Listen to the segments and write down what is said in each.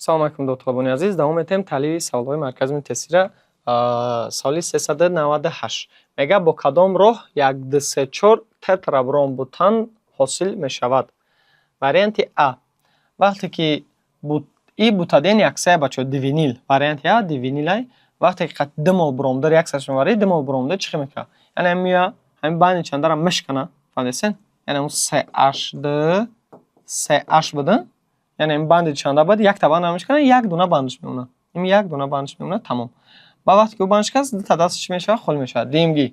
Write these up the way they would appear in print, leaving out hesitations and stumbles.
Салом алайкум, дӯсталабони азиз. Давом метаҳем таҳлили саволҳои маркази тестира. Саволи 398 мега: бо кадом роҳ 1, 2, 3, 4 тетрабромбутан ҳосил мешавад? Варианти А. Вақте ки и бутаден яксая, бачаҳо, дивинил. Варианти А дивинилай. Вақте ки ду мол бром дар яксаш меварӣ, 2 мол бром чӣ хел мекунад? Яъне меоя, ҳамин банди чандара мешкана, фаҳмидесен? Яъне он CH2 CH буда, яъне ин банди чанда бад, якта банд мешкана, як дона бандаш мемонад. Ин як дона бандаш мемонад, тамом. Ба вақте ки ӯ банд шикаст, дута дасташ чӣ мешавад? Холӣ мешавад. ДМГ.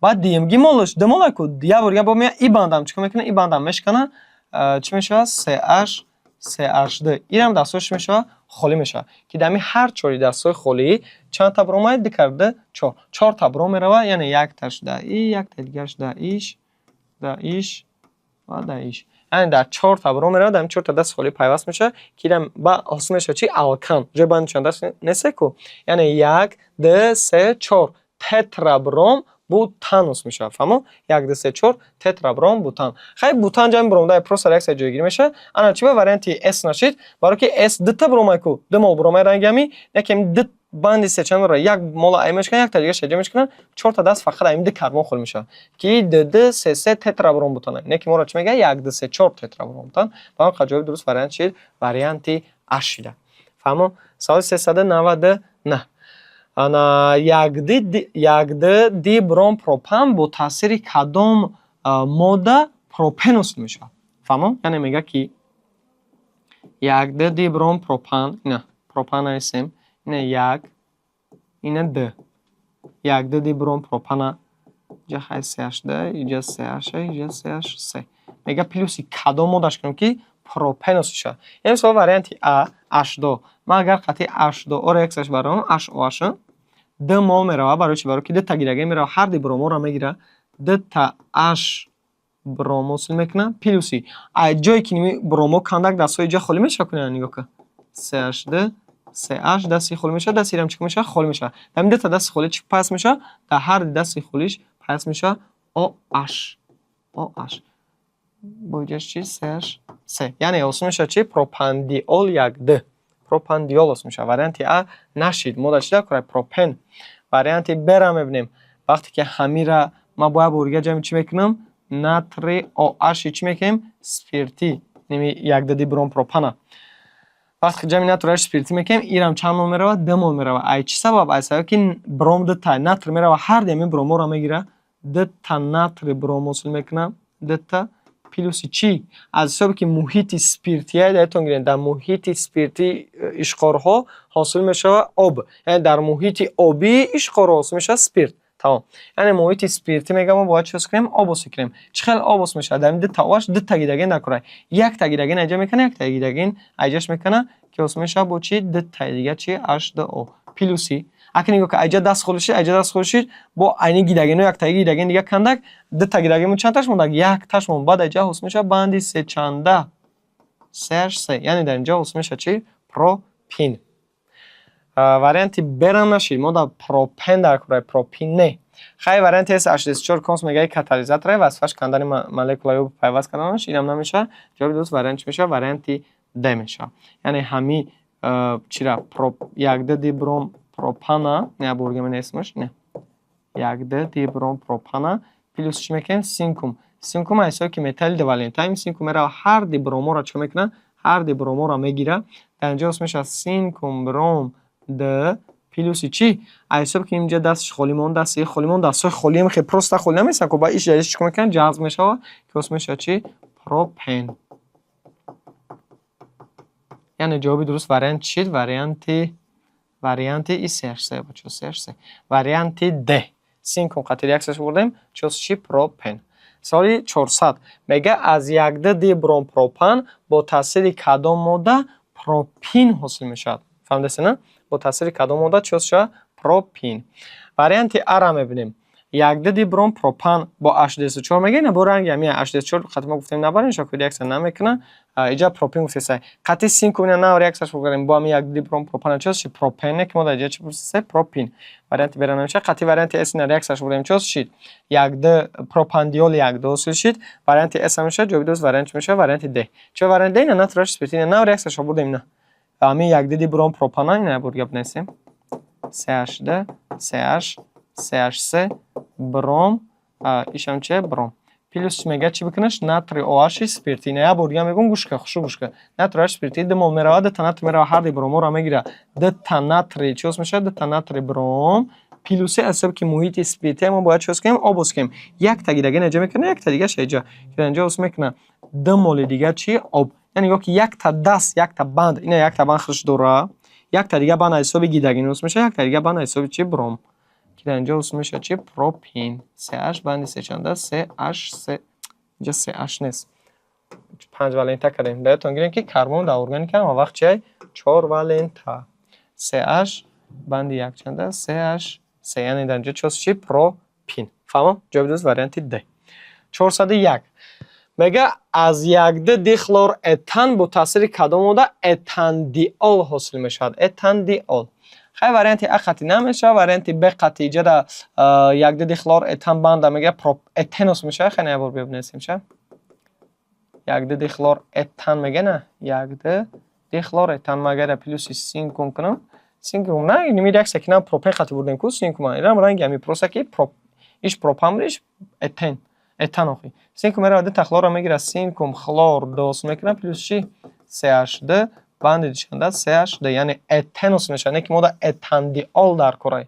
Баъд ДМГ молаш ду мола ку, як бор бо меояд, и бандам чӣ кор мекунад? И бандам мешкана, чӣ мешавад? CH CH2. Инам дастҳош чӣ мешавад? Холӣ мешавад. Ки дар ҳамин ҳар чори дастҳои холӣ чанд та бром омад? Ду карда чор. Чорта бром меравад, яъне якташ дар и, якта дигараш дар иш, дар иш ва дар иш. Яъне дар чорта бром меравад, дар ҳамин чорта даст холӣ пайваст мешавад, ки инам ба ҳосил мешавад чӣ? Алкан. Ҷои банди чанд даст несте ку? Яъне як, ду, се, чор. Тетрабром бутан ҳосил мешавад. Фаҳмо? Як, ду, се, чор тетрабром бутан. Хай, бутан ҷамъи бромда просто реаксия ҷойгирӣ мешавад. Ана чӣ ба варианти С нашид? Баро ки С дута бромай ку, ду мол бромай ранги ҳами, яке ду банди сечандора як мола ай мешканад, якта дигараш ҷа мешканад, чорта даст фақат ами ду карбон холӣ мешавад. Ки д д се се тетрабром бутан. Не ки моро чӣ мегӯяд? Як, ду, се, чор тетрабром бутан. Ба ҳамин ҷавоби дуруст вариант чист? Варианти А шида. Фаҳмо? Саволи 399. Ана 1,2 дибромпропан бо таъсири кадом модда пропен ҳосил мешавад? Фаҳмо? Яъне мегӯяд, ки 1,2 дибромпропан, ина пропан нависем, ина як, ина д. 1,2 дибромпропана, инҷа хай CH2, инҷа CH, инҷа CH3. Мегӯяд, плюси кадом моддаш кунем, ки пропен ҳосил шавад? Яъне мисол варианти А H2. Ман агар қатъи H2O реаксияш барам, HOH д мол меравад. Барои чӣ? Барои ки дута гидроген меравад, ҳар ди броморо мегирад, дута H бром ҳосил мекунад, плюси ай ҷое ки бромо кандак, дастҳои ҷа холӣ мешавад. Кунед, нигоҳ кун, CH2 CH дасти холӣ мешавад, дасти ирам чӣ мешавад? Холӣ мешавад. Дар ин дута дасти холӣ чӣ пайваст мешавад? Дар ҳар ди дасти холиш пайваст мешавад OH. OH бо иҷаш чи? CH C. Яъне ҳосил мешавад чи? Пропандиол 1,2. Пропандиол ҳосил мешавад. Варианти А нашид. Мода чӣ дар пропен. Варианти Б-ра мебинем. Вақте ки ҳамира ман бояд бо дига ҷамъи чӣ мекунам? Натрий OH чӣ мекунем? Спирти. Неми 1,2 дибромпропана. Вақте ки ҷамъи натрий OH спиртӣ мекунем, ирам чанд мол меравад? Ду мол меравад. Ай чӣ сабаб? Ай сабаб ки бром дута натрий меравад, ҳар ди ҳамин броморо мегирад, дута натрий бром ҳосил мекунад, дута плюси чӣ? Аз ҳисоби ки муҳити спиртия, даятон гиред, дар муҳити спиртӣ ишқорҳо ҳосил мешавад об. Яъне дар муҳити обии ишқорҳо ҳосил мешавад спирт. Тамом. Яъне муҳити спиртӣ мегӯям, мо бояд чӣ ҳосил кунем? Об ҳосил кунем. Чӣ хел об ҳосил мешавад? Дар ин дута OH дута гидроген дар кора. Якта гидроген айҷа мекунад, якта гидроген айҷаш мекунад, ки ҳосил мешавад бо чӣ? Дутаи дига чӣ? H2O. Плюси ака, нигоҳ кун, айҷа даст холӣ шид, айҷа даст холӣ шид, бо айни гидрогено яктаи гидроген дига кандак, дута гидроген чандташ монда? Якташ монд. Баъд айҷа ҳосил мешавад банди сечанда CH3. Яъне дар инҷо ҳосил мешавад чӣ? Пропин. Варианти Б-рам нашид. Мо дар пропен дар кораи, пропин не. Хай, варианти С H4 конс мегаи катализаторе, вазифааш кандани молекулаи об пайваст карданаш, инам намешавад. Ҷавоби дуруст вариант чӣ мешавад? Варианти Д мешавад. Яъне ҳами чира 1,2 дибром пропана, не, бурга менависимаш, не, 1,2 дибром пропана плюс чӣ мекунем? Синкум. Синкум аз ҳисоби ки металли дивалента, ин синкум меравад, ҳар ди броморо чӣ мекунад? Ҳар ди броморо мегирад. Дар инҷо ҳосил мешавад синкум бром д плюси чӣ? Аз ҳисоби ки инҷа дасташ холӣ монд, дасти холӣ монд, дастҳои холиам хел просто холӣ наместанд ку, ба иш ҷаиш чӣ кор мекунад? Ҷазб мешавад, ки ҳосил мешавад чӣ? Пропен. Яъне ҷавоби дуруст вариант чӣ шид? Варианти и CH3, бачаҳо, CH3. Варианти Д. Синкум қатъи реаксияш бурдем, чӣ ҳосил шид? Пропен. Саволи 400. Мега, аз 1,2 дибромпропан бо таъсири кадом модда пропин ҳосил мешавад? Фаҳмидастед, на? Бо таъсири кадом модда чӣ ҳосил шавад? Пропин. Варианти А-ра мебинем. 1,2 дибромпропан бо H2SO4 мегӯяд, на, бо ранги ҳамин H2SO4 қатъи мо гуфтем, набарем, шоку реаксия намекунад. Иҷа пропин гуфтеса. Қатъи синкум ина нав реаксияш бигӯрем, бо ҳамин 1,2 дибромпропан чӣ ҳосил шид? Пропен. Не ки мо дар иҷа чӣ пурсисе? Пропин. Варианти Б-ра намешавад. Қатъи варианти С ина реаксияш бурем, чӣ ҳосил шид? 1,2 пропандиол 1,2 ҳосил шид. Варианти С ҳам мешавад. Ҷавоби дуруст вариант чӣ мешавад? Варианти Д. Чӣ вариант Д? Ина натрий спирт, ина нав реаксияшро бурдем, ина. Ҳамин 1,2 дибром пропана, ина бор гап нестем. CH2, CH, CH3, бром, ишам че? Бром. Плюс мега чӣ бикунаш? Натрий OH спирти. Ина як бор дига мегӯм, гӯш кун, хушу гӯш кун. Натрий OH спирти 2 мол меравад, дута натрий меравад, ҳар ди броморо мегирад. Дута натрий чӣ мешавад? Дута натрий бром. Плюси аз ҳисоби ки муҳити спирти, мо бояд чӣ кунем? Об ҳосил кунем. Якта гидроген инҷа мекунад, якта дигаша инҷа. Ки инҷа ҳосил мекунад 2 моли дига чӣ? Об. Яъне нигоҳ ки якта даст, якта банд, ина якта банд худш дора, якта дига банд аз ҳисоби гидроген ҳосил мешавад, якта дига банд аз ҳисоби чӣ? Бром. Ки дар инҷо ҳосил мешавад чӣ? Пропин. CH банди се чанда? CH3. Инҷа CH нест. Панҷ валента кардем. Даётон гирем, ки карбон дар органика ҳама вақт чи? Чор валента. CH банди якчанда? CH се. Яъне дар инҷо чӣ ҳосил шид? Пропин. Фаҳмом? Ҷавоби дуруст варианти D. 401. Мега, аз 1,2 дихлорэтан бо таъсири кадом модда этандиол ҳосил мешавад? Этандиол. Хай, варианти А қатъӣ намешавад, варианти Б қатъӣ. Иҷада 1,2 дихлорэтан банда мега этен ҳосил мешавад. Хай, як бор бибинесем ша. 1,2 дихлорэтан мега, на? 1,2 дихлорэтан магар плюси синкум кунам. Синкум на, ин реаксия ки на пропен қатъӣ бурдем ку синкум. Инам ранги ҳами, просто ки иш пропан буд, иш этен. Этан охи. Синкум меравад, дута хлорро мегирад, синкум хлор ду ҳосил мекунад, плюс чӣ? CH2 банди дучанда CH2, яъне этен ҳосил мешавад, не ки мода этандиол дар корай.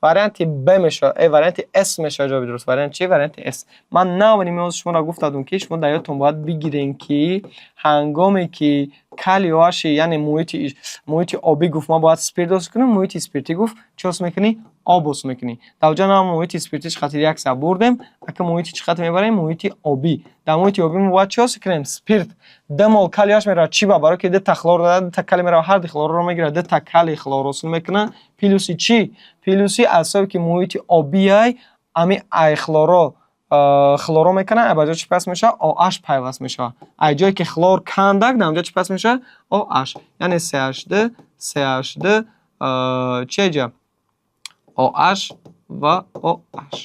Варианти Б мешавад, варианти С мешавад ҷавоби дуруст. Вариант чи? Варианти С. Ман навани меоз шуморо гуфтадум, ки шумо дар ёдтон бояд бигирем, ки ҳангоме ки калий OH, яъне муҳити обӣ гуфт, мо бояд спирт ҳосил кунем, муҳити спиртӣ гуфт, чӣ ҳосил мекунӣ? Об ҳосил мекунӣ. Дар ҷо на муҳити спиртӣ чӣ қадр реаксия бурдем, ака муҳити чӣ қадр мебарем? Муҳити обӣ. Дар муҳити обӣ мо бояд чӣ ҳосил кунем? Спирт. 2 мол калий OH меравад. Чӣ ба? Барои ки дута хлор дорад, дута калий меравад, ҳар ди хлорро мегирад, дута калий хлор ҳосил мекунад. Плюси чӣ? Плюси аз ҳисоби ки муҳити обиай, ами ай хлоро хлоро мекунад, ба ҷои чӣ пайваст мешавад? OH пайваст мешавад. Ай ҷое ки хлор кандак, дар онҷо чӣ пайваст мешавад? OH. Яъне CH2, CH2, чи ҷа? OH ва OH.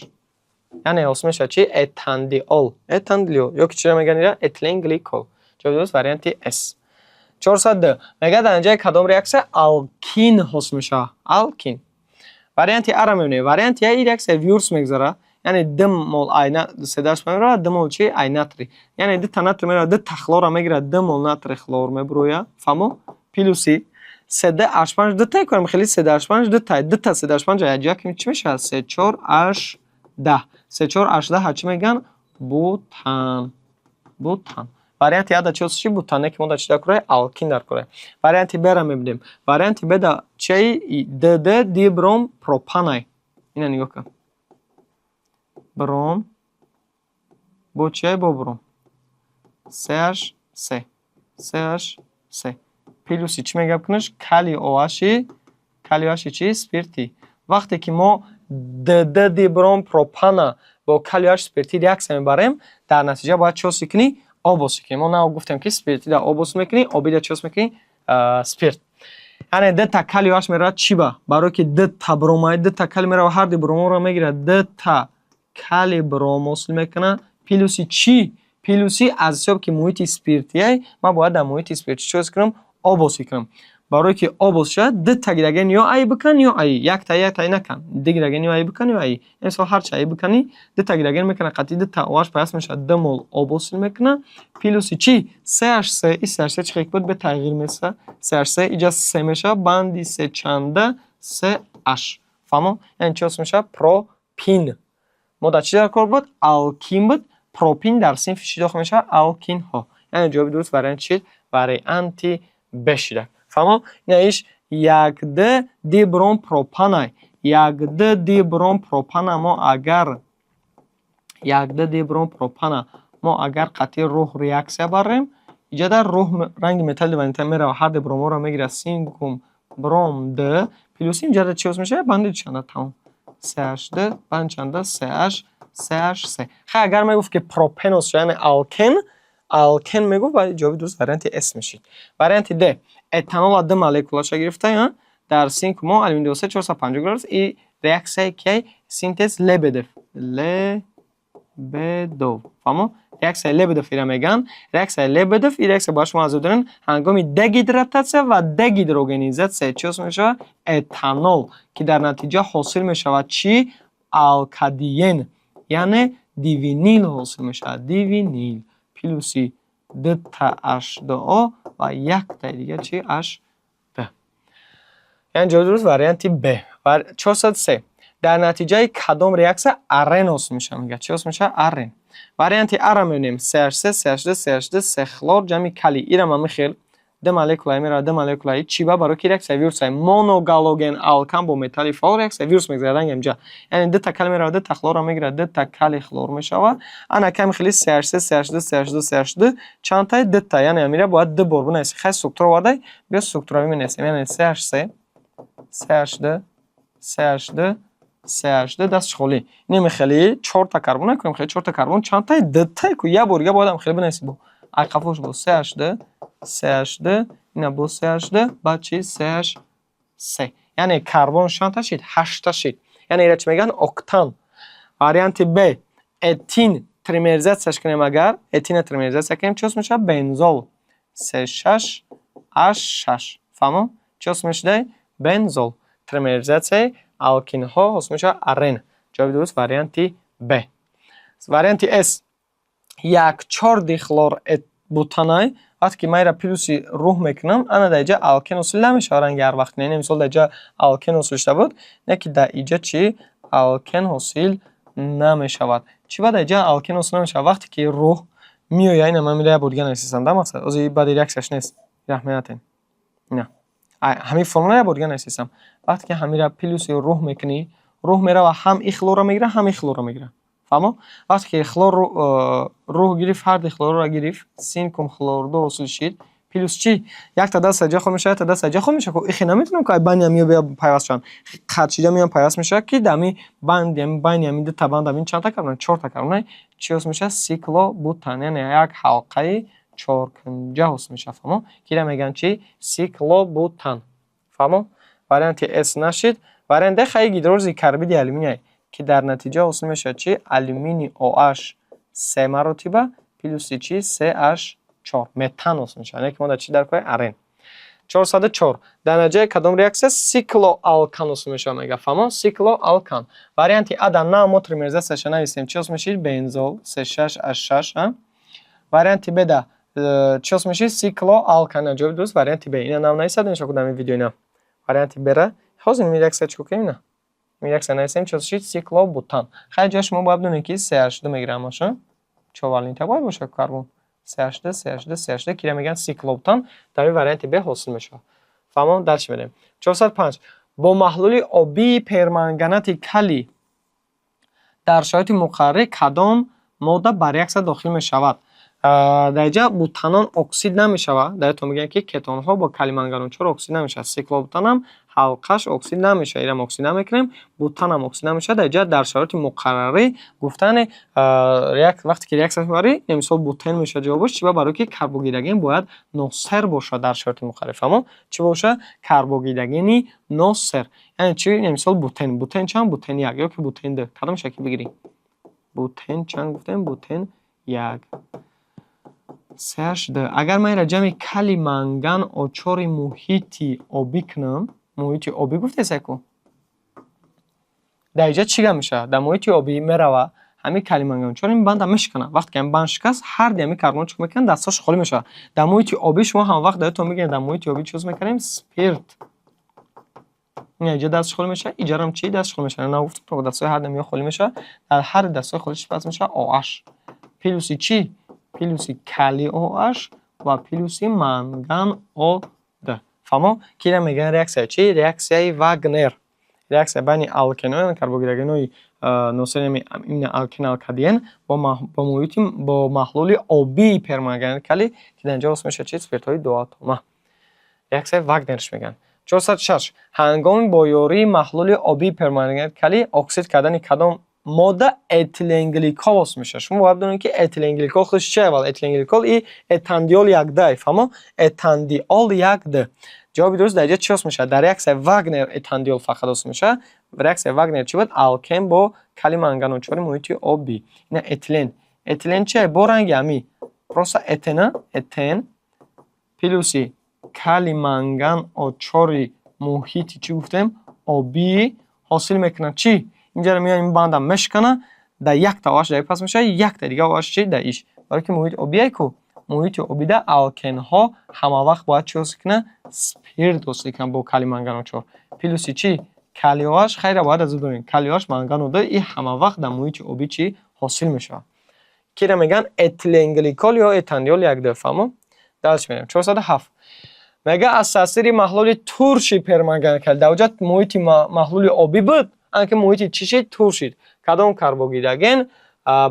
Яъне ҳосил мешавад чӣ? Этандиол. Этандиол. Ё ки чиро мегӯянд ира? Этиленгликол. Ҷавоби дуруст варианти С. 402. Мегӯяд, дар инҷои кадом реаксия алкин ҳосил мешавад? Алкин. Варианти А-ро мебинем. Варианти А ин реаксия Вюрц мегузарад. Яъне 2 мол ай седаш меравад, 2 мол чи? Ай натрий. Яъне дута натрий меравад, дута хлорро мегирад, 2 мол натрий хлор мебурояд. Фаҳмо? Плюси се д H5 дута кунем, хеле се д H5 дута, дута се д H5 якҷоя ки чӣ мешавад? Се чор H 10. Се чор H 10 чӣ мегӯянд? Бутан. Бутан. Варианти А да чӣ ҳосил шид? Бутан, не ки мо дар чӣ дар кораи? Алкин дар кораи. Варианти Б-ро мебинем. Варианти Б да чии? ДД дибром пропанай. Ина нигоҳ кун. Бром бо чиай? Бо бром. CH 3. CH 3. Плюси чӣ мегап кунаш? Калий OH, калий OH чӣ? Спиртӣ. Вақте ки мо ДД дибром пропана бо калий OH спиртӣ реаксия мебарем, дар натиҷа бояд чӣ ҳосил кунӣ? Об ҳосил кунӣ. Мо нав гуфтем, ки спиртӣ дар об ҳосил мекунӣ, обӣ дар чӣ ҳосил мекунӣ? Спирт. Яъне дута калий OH меравад чӣ ба? Барое ки дута бромай, дута калий меравад, ҳар ди броморо мегирад, дута калий бром ҳосил мекунад. Плюси чӣ? Плюси аз ҳисоби ки муҳити спиртиай, ман бояд дар муҳити спиртӣ чӣ ҳосил кунам? Об ҳосил кунам. Барое ки об ҳосил шавад, дута гидроген ё ай бикан, ё ай. Якта якта накан. Ду гидроген ё ай бикан, ё ай. Мисол, ҳарчи ай биканӣ, дута гидроген мекунад, қатъи дута OH пайваст мешавад, 2 мол об ҳосил мекунад. Плюси чӣ? CH3, и CH3 чӣ хел буд? Бе тағйир меса. CH3 иҷа се мешавад, банди се чанда? CH. Фаҳмо? Яъне чӣ ҳосил мешавад? Пропин. Мо дар чӣ дар кор буд? Алкин буд. Пропин дар синфи чӣ дохил мешавад? Алкинҳо. Яъне ҷавоби дуруст вариант чист? Варианти Б шуда. Фаҳмо? Ина иш 1,2 дибром пропанай. 1,2 дибром пропана мо агар 1,2 дибром пропана мо агар қатъи рӯҳ реаксия барем, иҷа дар рӯҳ ранги металли валента меравад, ҳар ду броморо мегирад, синкум бром д плюс инҷа чӣ ҳосил мешавад? Банди чанда, тамом. CH2 банд чанда? CH CH3. Хай, агар мегуфт, ки пропен ҳосил шавад, яъне алкен, алкен мегуфт, баъд ҷавоби дуруст варианти С мешид. Варианти Д. Этанола ду молекулаша гирифта, дар синк мо алюминий 2 3, 450 градус и реаксияи ки синтез Лебедев. Лебедов. Фаҳмо? Реаксияи Лебедев ира мегӯянд. Реаксияи Лебедев ин реаксия бояд шумо аз ёд доред: ҳангоми дегидрататсия ва дегидрогенизатсия чӣ ҳосил мешавад? Этанол, ки дар натиҷа ҳосил мешавад чӣ? Алкадиен, яъне дивинил ҳосил мешавад. Дивинил плюси дута H2O ва яктаи дига чи? H2. Яъне ҷавоби дуруст варианти Б. 403. Дар натиҷаи кадом реаксия арен ҳосил мешавад? Мегӯяд, чӣ ҳосил мешавад? Арен. Варианти А-ро мебинем: CH3, CH2, CH2, се хлор ҷамъи калий. Ира ма михел ду молекулаи меравад, ду молекулаи. Чӣ ба? Барои ки реаксияи Вюртсай, моногалоген алкан бо металли фаъол реаксияи Вюртс мегузарад ранги инҷа. Яъне дута калий меравад, дута хлорро мегирад, дута калий хлор мешавад. Ана ками хели CH3, CH2, CH2, CH2 чандтаи? Дута. Яъне амира бояд ду бор бинависем. Хай, структура овардай, биё структурави менависем. Яъне CH3, CH2, CH2, CH2, дастш холӣ. Инеми хели чорта карбон накунем, хели чорта карбон чандтаи? Дутаи ку. Як бор дига бояд хеле бинависем, бо айқафош бо CH2, CH2, ина бо CH2, баъд чи? CH3. Яъне карбон чандта шид? Ҳашта шид. Яъне ира чӣ мегӯянд? Октан. Варианти Б. Этин тримеризатсияш кунем, агар этина тримеризатсия кунем, чӣ ҳосил мешавад? Бензол, C6 H6. Фаҳмо? Чӣ ҳосил мешуда? Бензол. Тримеризатсияи алкинҳо ҳосил мешавад арен. Ҷавоби дуруст варианти Б. Варианти С. Як чор дихлор бутанай. Вақте ки ман ира плюси рӯҳ мекунам, ана дар иҷа алкен ҳосил намешавад ранги ҳар вақт. Яъне мисол дар иҷа алкен ҳосил шуда буд, не ки дар иҷа чӣ? Алкен ҳосил намешавад. Чӣ ба дар иҷа алкен ҳосил намешавад? Вақте ки рӯҳ меояд, ина ман як бор дига нависам, да, мақсад ҳозир баъди реаксияш нест, раҳмиятен. Ина ҳамин формула як бор дига нависам. Вақте ки ҳамира плюси рӯҳ мекунӣ, рӯҳ мерава, ҳам и хлорро мегирад, ҳам и хлорро мегирад. Фаҳмо? Вақте ки хлор рӯҳ гирифт, ҳарди хлорро гирифт, синкум хлорду ҳосил шид. Плюс чӣ? Якта даст ҷа хол мешавад, якта даст ҷа хол мешавад. Ихе наметавонам, ки байни ҳамиё бия пайваст шаванд. Қатшида меоян, пайваст мешавад, ки дар ҳамин банди байни ҳамин дута банд ҳамин чандта карбон? Чорта карбон. Чӣ ҳосил мешавад? Сиклобутан, яъне як ҳалқаи чоркунҷа ҳосил мешавад. Фаҳмо? Ки ира мегӯянд чӣ? Сиклобутан. Фаҳмо? Варианти С нашид. Вариант Д. Хай, гидролизи карбиди алюминий, ки дар натиҷа ҳосил мешавад чӣ? Алюминий OH се маротиба плюси чӣ? CH4, метан ҳосил мешавад. Яъне ки мо дар чӣ дар кор? Арен. 404. Дар натиҷаи кадом реаксия сиклоалкан ҳосил мешавад, мега. Фаҳмо? Сиклоалкан. Варианти А дар на мо тримеризатсияша нависем, чӣ ҳосил мешавад? Бензол, C6 H6. Варианти Б да чӣ ҳосил мешавад? Сиклоалкан. Ҷавоби дуруст варианти Б. Ина нам нависад иншо кудам ин видео. Ина варианти Б-ра ҳозир ин реаксия чӣ кунем? Ина ин реаксия нависем, чӣ ҳосил шуд? Сиклобутан. Хайр, ҷоя шумо бояд бидонед, ки CH2 мегирам, маша чорвалента бояд бошад карбон, CH2, CH2, CH2, ки мегӯянд сиклобутан, дар ин варианти Б ҳосил мешавад. Фаҳмон? Дальше мерем. 405. Бо маҳлули обии перманганати калий дар шароити муқаррарӣ кадом модда ба реаксия дохил мешавад? Дар инҷа бутанон оксид намешавад. Дар то мегӯянд, ки кетонҳо бо калий-манганат-4 оксид намешавад. Сиклобутанам ҳалқаш оксид намешавад, инам оксид намекунем, бутанам оксид намешавад. Дар инҷа дар шароити муқаррарӣ гуфтане, вақте ки реаксия мебарӣ, мисол бутен мешавад ҷавобаш. Чӣ ба? Барои ки карбогидроген бояд носер бошад дар шароити муқаррарӣ. Фаҳмо? Чӣ бошад? Карбогидрогени носер. Яъне чӣ? Мисол бутен. Бутен чанд? Бутен як ё ки бутен ду, кадомеша ки бигирӣ? Бутен чанд гуфтем? Бутен як, CH2. Агар ман инро ҷамъи калий манган О4 муҳити обӣ кунам, муҳити обӣ гуфтеса ку, дар инҷа чӣ гап мешавад? Дар муҳити обӣ мерава, ҳамин калий манган О4 ин банда мешиканад. Вақте ки ҳамин банд шикаст, ҳарди ҳамин карбон чӣ мекунад? Дастҳош холӣ мешавад. Дар муҳити обӣ шумо ҳамавақт дар ёдтон бигиред, дар муҳити обӣ чӣ мекунем? Спирт. Ин инҷа дастш холӣ мешавад, иҷарам чӣ? Дастш холӣ мешавад. Нагуфтам, дастҳои ҳар дам ё холӣ мешавад. Дар ҳар дастҳои холӣ чӣ пас мешавад? OH плюси чӣ? Плюси калий OH ва плюси манган О2. Фаҳмо? Ки ира мегӯянд реаксияи чӣ? Реаксияи Вагнер. Реаксия байни алкенҳо, яъне карбогидрогенҳои носир, именно алкен, алкадиен бо муҳити, бо маҳлули обии перманганати калий, ки дар инҷо ҳосил мешавад чӣ? Спиртҳои дуатома. Реаксияи Вагнерш мегӯянд. 406. Ҳангоми бо ёрии маҳлули обии перманганати калий оксид кардани кадом Модда этиленгликол ҳосил мешавад. Шумо бояд бидонед, ки этиленгликол худаш чи аввал? Этиленгликол и этандиол 1,2, фаҳмо? Этандиол 1,2. Ҷавоби дуруст дар ҷо чӣ ҳосил мешавад? Дар реаксияи Вагнер этандиол фақат ҳосил мешавад. Реаксияи Вагнер чӣ буд? Алкен бо калий манганат чори муҳити обӣ. Ина этилен. Этилен чи? Бо ранги ҳами. Просто этен, этен плюси калий манган О4 муҳити чӣ гуфтем? Обӣ ҳосил мекунад чӣ? Инҷаро меоем, банда мешикана, дар якта OH дар пас мешавад, якта дига OH чи? Дар иш. Барои ки муҳити обие ку, муҳити обида алкенҳо ҳама вақт бояд чӣ ҳосил кунанд? Спирт ҳосил кунанд бо калий манганат чор. Плюси чӣ? Калий OH. Хайра, бояд аз донем. Калий OH манган О2 и ҳама вақт дар муҳити обӣ чӣ ҳосил мешавад? Кира мегӯянд этиленгликол ё этандиол 1,2, фаҳмо? Дальше мерем. 407. Мега, аз таъсири маҳлули турши перманганат калий. Дар оҷа муҳити маҳлули обӣ буд, анки муҳити чӣ шид? Турш шид. Кадом карбогидроген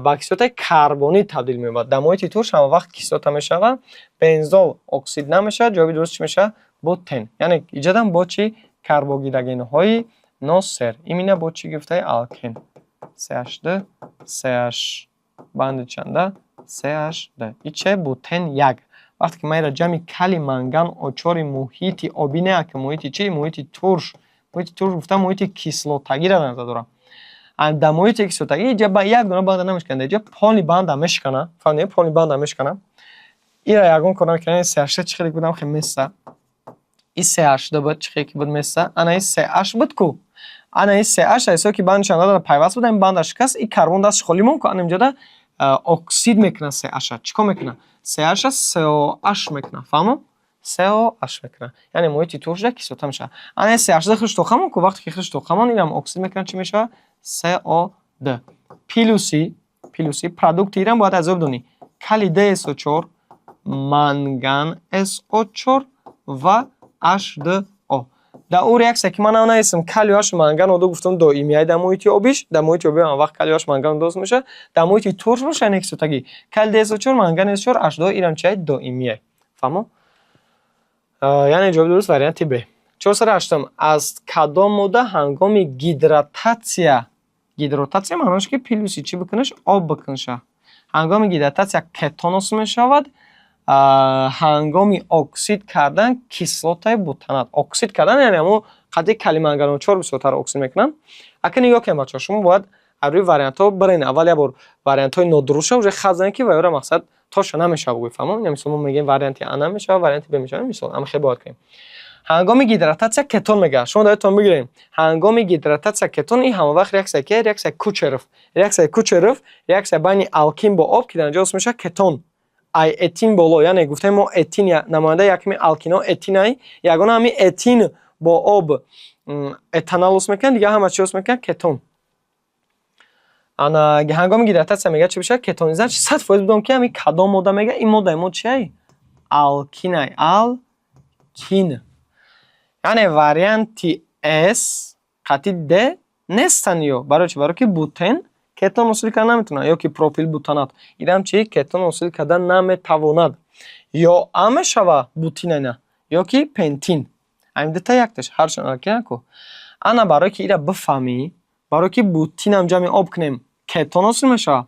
ба кислотаи карбонӣ табдил меёбад? Дар муҳити турш ҳама вақт кислота мешавад, бензол оксид намешавад. Ҷавоби дуруст чӣ мешавад? Бутен. Яъне иҷодам бо чӣ? Карбогидрогенҳои носер. Именно бо чӣ гирифтаи? Алкен. CH2, CH банди чанда? CH2. И че? Бутен 1. Вақте ки ман инро ҷамъи калий манган О4 муҳити обӣ, не, ки муҳити чӣ? Муҳити турш. Муҳити турш гуфта, муҳити кислотагиро дар назар дорам. Дар муҳити кислотагӣ иҷа як дона банда намешиканад, иҷа полный банда мешикана. Фаҳмидед? Полный банда мешикана. Ира ягон кор намекунад. CH3 чӣ хеле будам, хе меса. И CH2 буд, чӣ хеле ки буд, меса. Ана и CH буд ку. Ана и CH ҳисоб ки банди чанда пайваст буд, ин банда шикаст, и карбон дастш холӣ монд ку, ана инҷода оксид мекунад CH-а. Чӣ кор мекунад? CH-а COH мекунад. Фаҳмо? COH мекунад. Яъне муҳити туршда кислота мешавад. Ана CH2 худш тоқамон ку, вақте ки худш тоқамон, инам оксид мекунад, чӣ мешавад? CO2. Плюси продукти ирам бояд аз ёд бидонӣ. Калий DSO4, манган SO4 ва H2O. Дар он реаксия, ки ман нависам, калий OH манган О2 гуфтам, доимияй дар муҳити обиш, дар муҳити оби ҳама вақт калий OH манган О2 мешавад. Дар муҳити турш боша, яъне кислотагӣ, калий DSO4, манган SO4, H2O ирам чиай? Доимияй. Фаҳмо? Яъне ҷавоби дуруст варианти Б. 408-ум. Аз кадом модда ҳангоми гидрататсия, гидрататсия маънош ки плюси чӣ бикунаш? Об бикунаша. Ҳангоми гидрататсия кетон ҳосил мешавад, ҳангоми оксид кардан кислотаи бутанат. Оксид кардан, яъне ҳамун қадри калий манганат чор бисёртар оксид мекунанд. Ака, нигоҳ кунед, бачаҳо, шумо бояд аз рӯи вариантҳо бирен. Аввал як бор вариантҳои нодурустша уже хат занед, ки ваёра мақсад тоша намешавад гӯй, фаҳмо? Мисол, мо мегӯем, варианти А намешавад, варианти Б мешавад. Мисол, ама хел бояд кунем. Ҳангоми гидрататсия кетон мегӯяд. Шумо даёдтон бигирем. Ҳангоми гидрататсия кетон ин ҳама вақт реаксия ки? Реаксияи Кучеров. Реаксияи Кучеров, реаксия байни алкин бо об, ки дар инҷо ҳосил мешавад кетон. Ай этин боло, яъне гуфтем мо, этин намояндаи якуми алкинҳо этинай, ягона ҳами этин бо об этанал ҳосил мекунад, дигар ҳама чӣ ҳосил мекунад? Кетон. Ана ҳангоми гидрататсия мегӯяд, чӣ бишавад? Кетониза 100% бидон, ки ҳами кадом модда мегӯяд, ин моддаи мо чиай? Алкинай. Алкин. Яъне варианти С қатъи Д нестанд ё. Барои чӣ? Барои ки бутен кетон ҳосил карда наметавонад, ё ки пропил бутанат. Инам чи? Кетон ҳосил карда наметавонад. Ё А мешава бутин ина, ё ки пентин. Ҳамин дута якташ, ҳарчанд алкин ку. Ана барое ки ира бифаҳмӣ, барое ки бутинам ҷамъи об кунем, кетон ҳосил мешавад,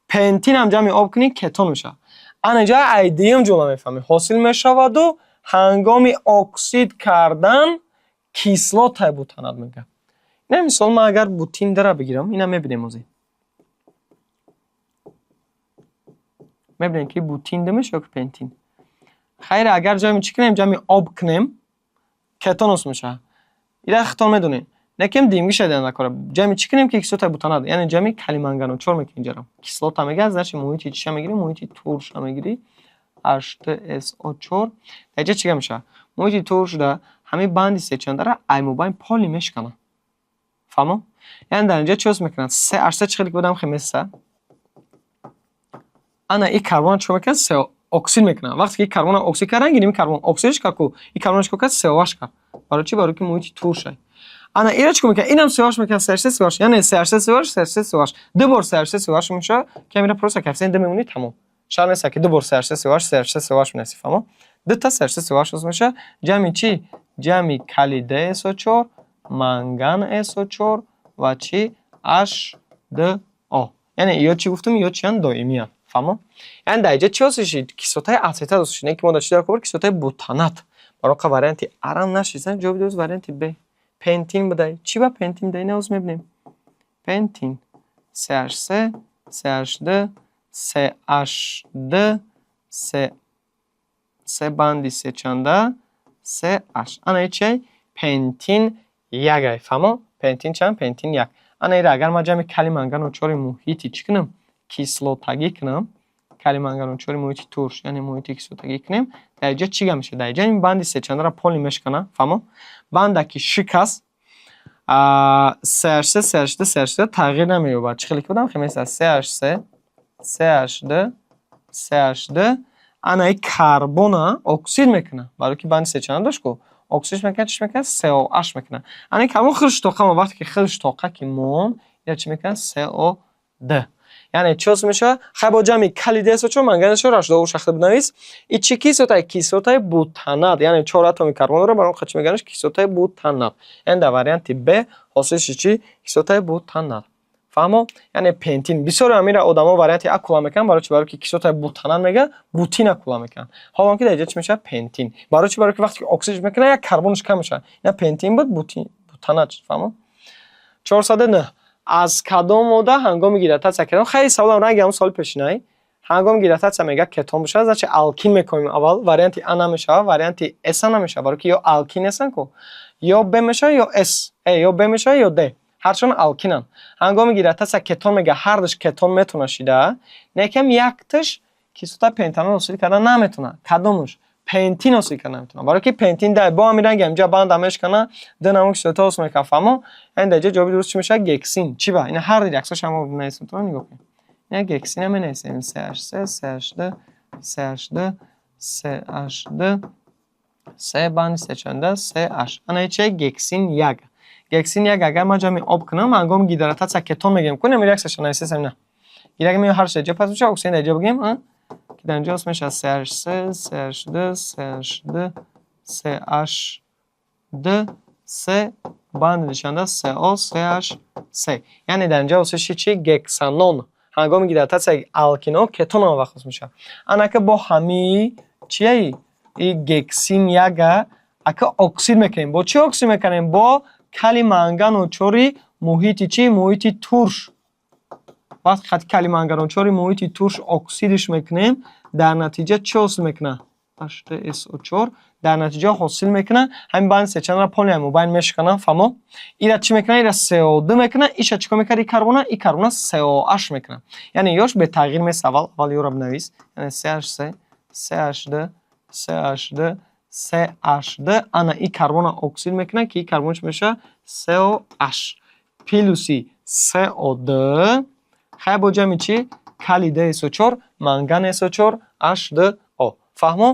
пентинам ҷамъи об кунӣ, кетон мешавад. Ана инҷа ай дуюм ҷумла мефаҳмӣ. Ҳосил мешаваду ҳангоми оксид кардан кислотаи бутанат мегӯяд. Ина мисол, ман агар бутин дара бигирам, ина мебинем ҳозир. Мебинем, ки бутин д мешавад ё ки пентин. Хайр, агар ҷамъи чӣ кунем? Ҷамъи об кунем, кетон ҳосил мешавад. Ира хитон медонем. Лекин дуюмгиша дидан накора. Ҷамъи чӣ кунем, ки кислотаи бутанат? Яъне ҷамъи калий манганат чор мекунем инҷаро. Кислота мегӯяд, значит муҳити чиша мегирӣ? Муҳити турша мегирӣ. H2SO4. Дар инҷа чӣ гап мешавад? Муҳити туршда ҳамин банди сечандара ай мобайн полный мешиканад. Фаҳмо? Яъне дар инҷа чӣ ҳосил мекунад? Се H3 чӣ хеле ки будам, хе меса. Ана и карбон чӣ мекунад? Се оксид мекунад. Вақте ки и карбонро оксид кардан, гирим, карбон оксидш кард ку, и карбонро чӣ кор кард? COH кард. Барои чӣ? Барои ки муҳити туршай. Ана ира чӣ кор мекунад? Инам COH мекунад, CH3 COH. Яъне CH3 COH, CH3 COH. Ду бор CH3 COH мешавад, ки ҳамира просто коэффициент ду мемонӣ, тамом. Шарт нест, ки ду бор CH3 COH, CH3 COH менависӣ, фаҳмо? Дута CH3 COH ҳосил мешавад. Ҷамъи чӣ? Ҷамъи калий DSO4, манган SO4 ва чӣ? H2O. Д, О. Яъне ё чӣ гуфтам, ё чиянд? Доимиянд. Фаҳмо? Яъне дар инҷа чӣ ҳосил шуд? Кислотаи ацетат ҳосил шуд. Не ки мо дар чӣ дар кор? Кислотаи бутанат. Барои варианти А-рам нашистан, ҷавоби дуруст варианти Б. Пентин будай. Чӣ ба пентин будай? Ина ҳозир мебинем. Пентин. CH3, CH2, CH2, C, C банди се чанда? CH. Ана ин чиай? Пентин 1 ай. Фаҳмо? Пентин чанд? Пентин 1. Ана ира агар ман ҷамъи калий манганро чори муҳити чӣ кунам? Кислотагӣ кунам. Калий манганро чори муҳити турш, яъне муҳити кислотагӣ кунем, дар инҷа чӣ гап мешавад? Дар инҷа ин банди сечандаро поли мешкана. Фаҳмо? Банда ки шикаст, CH3, CH2, CH2 тағйир намеёбад. Чӣ хеле ки будам, хеле месад CH3, CH2, CH2. Ана ин карбона оксид мекунад. Барои ки банди сечанда дошт ку, оксид мекунад, чӣ мекунад? COH мекунад. Ана ин карбон худш тоқа, вақте ки худш тоқа ки мон, ина чӣ мекунад? CO2. Яъне чӣ ҳосил мешавад? Хай, бо ҷамъи калий ДСО4, манган СО H2O шахта бинавис. И чӣ кислота? Кислотаи бутанат. Яъне чор атоми карбон дорад, барои он чӣ мегӯянд? Кислотаи бутанат. Яъне дар варианти Б ҳосил шуд чӣ? Кислотаи бутанат. Фаҳмо? Яъне пентин. Бисёре ҳамира одамо варианти А кула мекунанд. Барои чӣ? Барои ки кислотаи бутанат мегӯяд, бутина кула мекунанд. Ҳоло ки дар инҷа чӣ мешавад? Пентин. Барои чӣ? Барои ки вақте ки оксид мекунад, як карбонаш кам мешавад. Ина пентин буд, бутин, бутанат шуд. Фаҳмо? 409. Аз кадом модда ҳангоми гидрататсия кетон? Хеле саволам ранги ҳамон соли пешинай. Ҳангоми гидрататсия мега кетон бошад, значит, алкин мекунем аввал. Варианти А намешавад, варианти С намешавад, барои ки ё алкин нестанд ку, ё Б мешавад, ё С, ё Б мешавад, ё Д. Ҳарчанд алкинанд. Ҳангоми гидрататсия кетон мега, ҳардуш кетон метавонад шида, лекин якташ кислота пентанол ҳосил карда наметавонад. Кадомуш? Пентин ҳосил карда наметавонад, барои ки пентин дай бо ҳамин ранги инҷа банда мешкана, ду намуд кислота ҳосил мекунад. Фаҳмо? Яъне дар инҷа ҷавоби дуруст чӣ мешавад? Гексин. Чӣ ба? Ина ҳар реаксияш ҳамо бинависем, то нигоҳ кунед. Ина гексина менависем: CH3, CH2, CH2, CH2, C банди сечанда, CH. Ана ин чия? Гексин 1. Гексин 1 агар ман ҷамъи об кунам, ҳангоми гидрататсия кетон мегирем. Кунем реаксияшо, нависесам. Ина гирагим, ҳар ҷо пас мешавад, оксиген дар ҷо бигем, ки дар инҷо ҳосил мешавад CH3, CH2, CH2, CH2, C банди дучанда, CO, CH, C. Яъне дар инҷо ҳосил шуд чи? Гексанон. Ҳангоми гидрататсияи алкино кетон ҳам вақт ҳосил мешавад. Анака бо ҳамии чияи и гексин 1-а ака оксид мекунем. Бо чӣ оксид мекунем? Бо калий мангану чори муҳити чӣ? Муҳити турш. Вақте хати калий манганочори муҳити турш оксидиш мекунем, дар натиҷа чӣ ҳосил мекунад? H2SO4 дар натиҷа ҳосил мекунад. Ҳамин банди сечандаро полный мобайн мешиканад. Фаҳмо? Ира чӣ мекунад? Ира CO2 мекунад. Иша чӣ кор мекунад? И карбона, и карбона COH мекунад. Яъне ёш бетағйир мест. Аввал, аввал ёро бинавис. Яъне CH3, CH2, CH2, CH2. Ана и карбона оксид мекунад, ки и карбон чӣ мешавад? COH плюси CO2. Хай, бо ҷамъи чӣ? Калий ДСО4, манган СО4, H2O. Фаҳмо?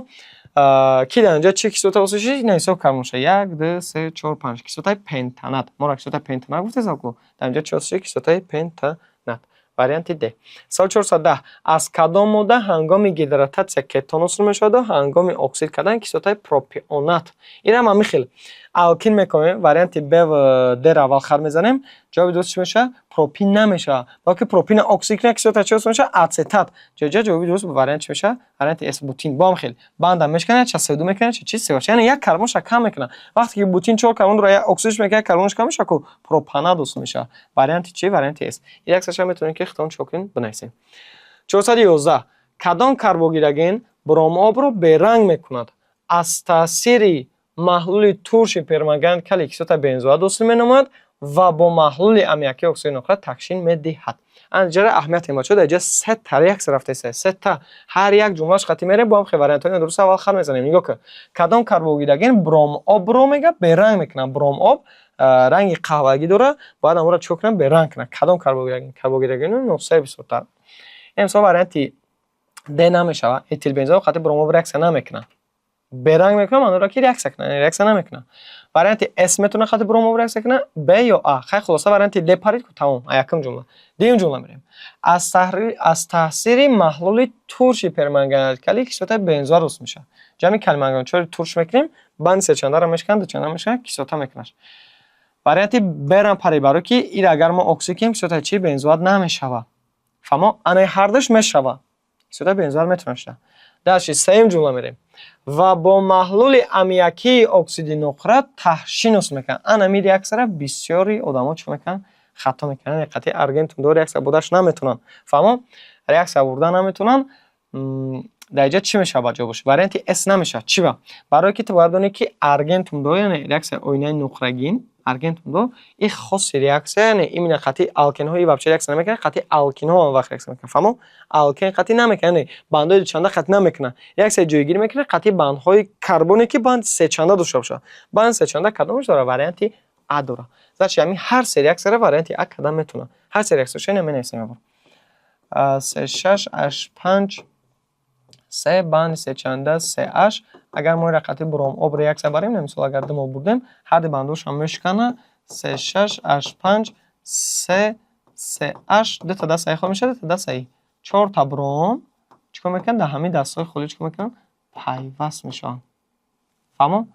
Ки дар инҷа чӣ кислота ҳосил шуд? Ина ҳисоб карда мешавад: як, ду, се, чор, панҷ. Кислотаи пентанат. Моро кислотаи пентанат гуфтесам ку. Дар инҷа чӣ ҳосил шуд? Кислотаи пентанат. Варианти Д. Савол 410. Аз кадом модда ҳангоми гидрататсия кетон ҳосил мешаваду ҳангоми оксид кардан кислотаи пропионат? Инам ҳамин хел алкин мекунем. Варианти Б ва Д-ро аввал хат мезанем. Ҷавоби дуруст чӣ мешавад? Пропин намешавад, балки пропина оксид кунад, кислота чӣ ҳосил мешавад? Ацетат. Ҷоҷа ҷавоби дуруст вариант чӣ мешавад? Варианти С, бутин. Бо ҳам хел банда мешканад, ча CO2 мекунад, ча чи CH, яъне як карбонша кам мекунад. Вақте ки бутин чор карбон дорад, як оксидш мекунад, як карбонш кам мешавад ку, пропанат ҳосил мешавад. Варианти чӣ? Варианти С. Реаксияша метавонем ки худтон чӣ кунем? Бинависем. 411. Кадом карбогидроген бромобро беранг мекунад? Аз таъсири маҳлули турши перманганат калий кислота бензоат ҳосил менамояд ва бо маҳлули аммиаки оксиди нуқра такшин медиҳад. Анҷара аҳамияти бачаҳо, дар инҷа сета реаксия рафтааст, сета. Ҳар як ҷумлаш хати мерем, бо ҳам хел вариантҳои нодуруст аввал хат мезанем. Нигоҳ кун, кадом карбогидроген бромобро мега беранг мекунад? Бромоб ранги қаҳвагӣ дорад, бояд аморо чӣ кунад? Беранг кунад. Кадом карбогидроген? Карбогидрогени нуқсаи бисёртар. Мисол, варианти Д намешавад. Этилбензол хати бромоб реаксия намекунад. Беранг мекунад маъноро ки реаксия кунад, реаксия намекунад. Варианти С метавонад хати бромоб реаксия кунад, Б ё А. Хай, хулоса, варианти Д парид ку, тамом. Якум ҷумла. Дуюм ҷумла мерем. Аз таъсири маҳлули турши перманганат калий кислотаи бензоат ҳосил мешавад. Ҷамъи калий манганат чори турш мекунем, банди сечандаро мешканад, дучанда мешканад, кислота мекунад. Варианти Б-рам пари, барои ки ир агар мо оксид кунем, кислотаи чи? Бензоат намешава. Фаҳмо? Анаи ҳардуш мешава. Кислотаи бензоат метавонад шава. Дальше сеюм ҷумла мерем. Ва бо маҳлули аммиакии оксиди нуқра таҳшин ҳосил мекунад. Ана ҳамин реаксияро бисёри одамо чӣ мекунанд? Хато мекунанд. Яъне қатъи аргентум до реаксия бурдаш наметавонанд. Фаҳмо? Реаксия бурда наметавонанд. Дар инҷа чӣ мешавад ба ҷавобаш? Варианти С намешавад. Чӣ ба? Барое ки ту бояд донӣ, ки аргентум до, яъне реаксияи оинаи нуқрагин, аргентум до ин хоси реаксия, яъне именно қатъи алкенҳо и вообще реаксия намекунад, қатъи алкинҳо он вақт реаксия мекунад. Фаҳмо? Алкен қатъи намекунад, яъне бандҳои дучанда қатъ намекунад. Реаксияи ҷойгирӣ мекунад қатъи бандҳои карбоне, ки банд сечанда дошта бошад. Банд сечанда кадомаш дорад? Варианти А дорад. Значит, ҳамин ҳар се реаксияро варианти А кардан метавонад. Ҳар се реаксияшо ина менависем ябор. Се шаш аш панҷ се банд сечанда се аш. Агар мо инро қатъи бром об реаксия барем, мисол, агар 2 мол бурдем, ҳарди бандҳошам мешиканад. Се шаш аш панҷ се се аш, дута даст саи холӣ мешавад, дута даст саи. Чорта бром чӣ кор мекунанд? Дар ҳамин дастҳои холӣ чӣ кор мекунанд? Пайваст мешаванд. Фаҳмо?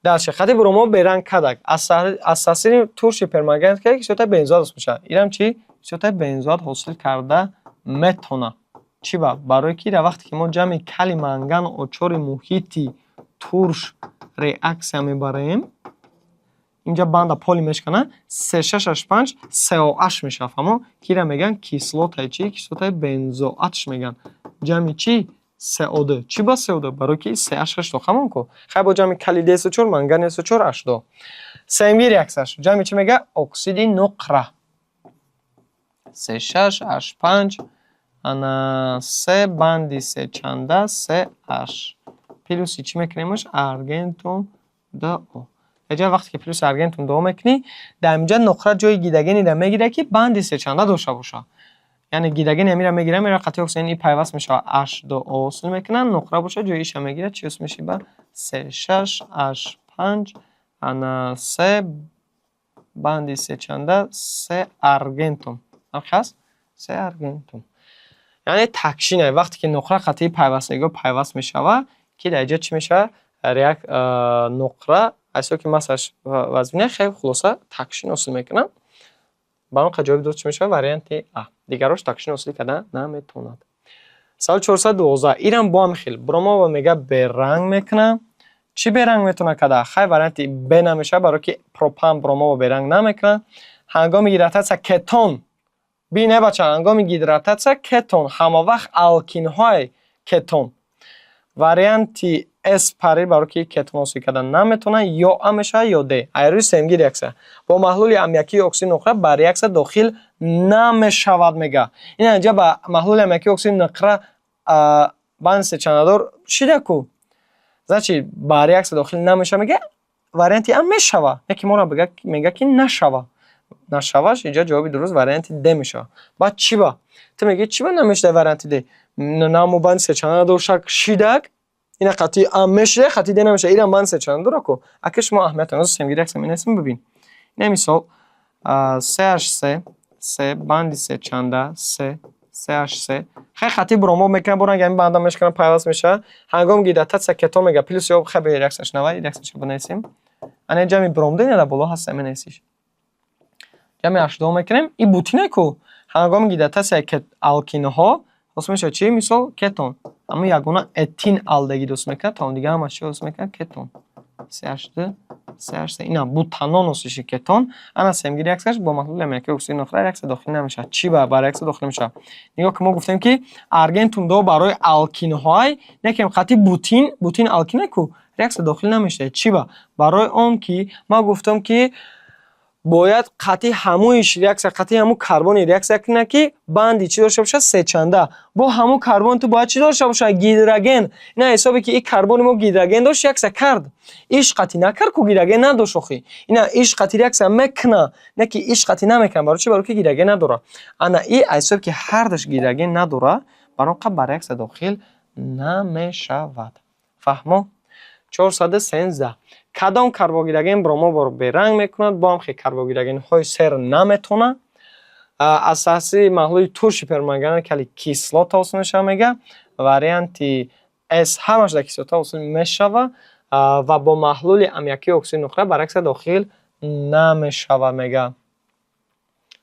Дальше хати бромҳо беранг кардак. Аз таъсири турши перманганат ки кислотаи бензоат ҳосил мешавад. Инам чӣ? Кислотаи бензоат ҳосил карда метавонад. Чӣ ба? Барое ки дар вақте ки мо ҷамъи калий манган очори муҳити турш реаксия мебарем, инҷа банда поли мешиканад, се шаш аш панҷ сеоаш мешавад. Фаҳмо? Ки инро мегӯянд кислотаи чӣ? Кислотаи бензоатш мегӯянд. Ҷамъи чӣ? СО2. Чӣ ба СО2? Барое ки сеаш ҳашто хамон ку. Хай, бо ҷамъи калий ДСО4, манган СО4, H2. Сеюмги реаксияш ҷамъи чӣ мегӯяд? Оксиди нуқра. Се шаш аш панҷ, ана, се банди сечанда се аш плюси чӣ мекунемаш? Аргентум ДО. Инҷа вақте ки плюси аргентум ДО мекунӣ, дар инҷа нуқра ҷои гидрогенеро мегирад, ки банди сечанда дошта бошад. Яъне гидрогени ҳаминро мегирад, меравад қатъи оксиген и пайваст мешавад, H2O ҳосил мекунад, нуқра бошад, ҷои иша мегирад, чӣ ҳосил мешавад? Се шаш аш панҷ, ана, се банди сечанда се аргентум. Ҳаст? Се аргентум. Яъне такшине. Вақте ки нуқра қатъи пайвастагиҳо пайваст мешавад, ки дар инҷа чӣ мешавад? Реак нуқра аз ҳисоби ки массаш вазмина, хеле хулоса такшин ҳосил мекунад. Ба он ҷавоби дуруст чӣ мешавад? Варианти А. Дигарош такшин ҳосил карда наметавонад. Саволи 412. Инам бо ҳамин хел. Бромова мега беранг мекунад. Чӣ беранг метавонад карда? Хай, варианти Б намешавад, барое ки пропан бромова беранг намекунад. Ҳангоми гидрататсия кетон. Бинед, бача, ҳангоми гидрататсия кетон ҳама вақт алкинҳои кетон. Варианти С пари, барое ки кетон ҳосил карда наметавонад, ё А мешавад, ё Д. Айрӯи сеюмги реаксия. Бо маҳлули аммиакии оксиди нуқра ба реаксия дохил намешавад, мега. Ин инҷа ба маҳлули аммиакии оксиди нуқра банди сечандадор шида ку. Значит, ба реаксия дохил намешавад, мега, варианти А мешава. Яке моро мега, ки нашава. Нашаваш, инҷа ҷавоби дуруст варианти Д мешавад. Баъд чӣ ба? Ту мегӯӣ, чӣ ба намешавад варианти Д? Намо банди сечанда дошак шидак, ина қатъи А мешуда, қатъи Д намешавад. Инам банди сечанда дора ку. Ака, шумо аҳамият доред, сеюмги реаксия менависем, бибин. Ина мисол CH3 се банди сечанда се CH3. Хай, қатъи бромоб мекунад, бо ранги ҳамин банда мешиканад, пайваст мешавад. Ҳангоми гидрататсия кетон мега плюс ё хай, реаксияш навай, реаксияшо бинависем. Ана ҷамъи бром ина дар боло ҳаст, менависиш. Ҷамъи H2 мекунем, и бутине ку. Ҳангоми гидрататсияи алкинҳо ҳосил мешавад чӣ? Мисол, кетон. Ҳамин ягона этин алдегид ҳосил мекунад, то дига ҳамаш чӣ ҳосил мекунад? Кетон. CH2 CH3, ина бутанон ҳосил шид, кетон. Ана сеюмги реаксияш бо маҳлули аммиакии оксиди нуқра реаксия дохил намешавад. Чӣ ба реаксия дохил мешавад? Нигоҳ ки, мо гуфтем, ки аргентум до барои алкинҳои, некем қатъи бутин, бутин алкине ку, реаксия дохил намешавад. Чӣ ба? Барои он ки ман гуфтам, ки бояд қатъи ҳамоиш реаксия, қатъи ҳамун карбони реаксия кунад, ки банди чӣ дошта бошад? Сечанда. Бо ҳамун карбон ту бояд чӣ дошта бошад? Гидроген. Ина ҳисобе ки ин карбони мо гидроген дошт, реаксия кард. Иш қатъи накард ку, гидроген надошт охи. Ина иш қатъи реаксия мекуна, не ки иш қатъи намекунад. Барои чӣ? Барои ки гидроген надорад. Ана и аз ҳисоби ки ҳардаш гидроген надорад, барои он ба реаксия дохил намешавад. Фаҳмо? 413. Кадом карбогидроген бромобро беранг мекунад? Бо ҳам хел карбогидрогенҳои сер наметавонад. Аз таъсири маҳлули турши перманганат калий кислота ҳосил мешавад, мега. Варианти С ҳамаш дар кислота ҳосил мешавад ва бо маҳлули аммиакии оксиди нуқра ба реаксия дохил Намешавад, мега.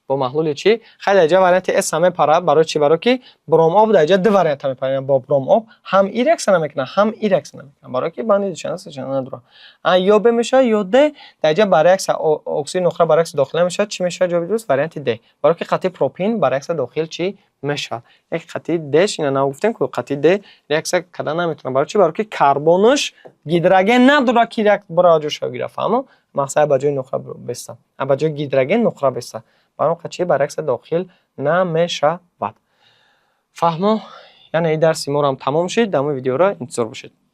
Бо маҳлули чӣ? Хай, дар ҷа варианти С ҳам мепара. Барои чӣ? Барои ки бром об дар ҷа ду варианта мепара. Бо бром об ҳам и реаксия намекунад, ҳам и реаксия намекунад, барои ки банди дучанда, сечанда надорад. А ё Б мешавад, ё Д. Дар ҷа ба реаксия оксиди нуқра ба реаксия дохил намешавад. Чӣ мешавад ҷавоби дуруст? Варианти Д. Барои ки қатъи пропин ба реаксия дохил чӣ мешавад? Як қатъи Д, ина нагуфтем ку, қатъи Д реаксия карда наметавонад. Барои чӣ? Барои ки карбонаш гидроген надорад, ки бара ҷоша гирад, фаҳмо? Мақсад ба ҷои нуқра беста, ба ҷои гидроген нуқра беста. Барои он чӣ ба реаксия дохил намешавад. Фаҳмо? Яъне ин дарси моро ҳам тамом шуд. Давоми видеоро интизор бошед.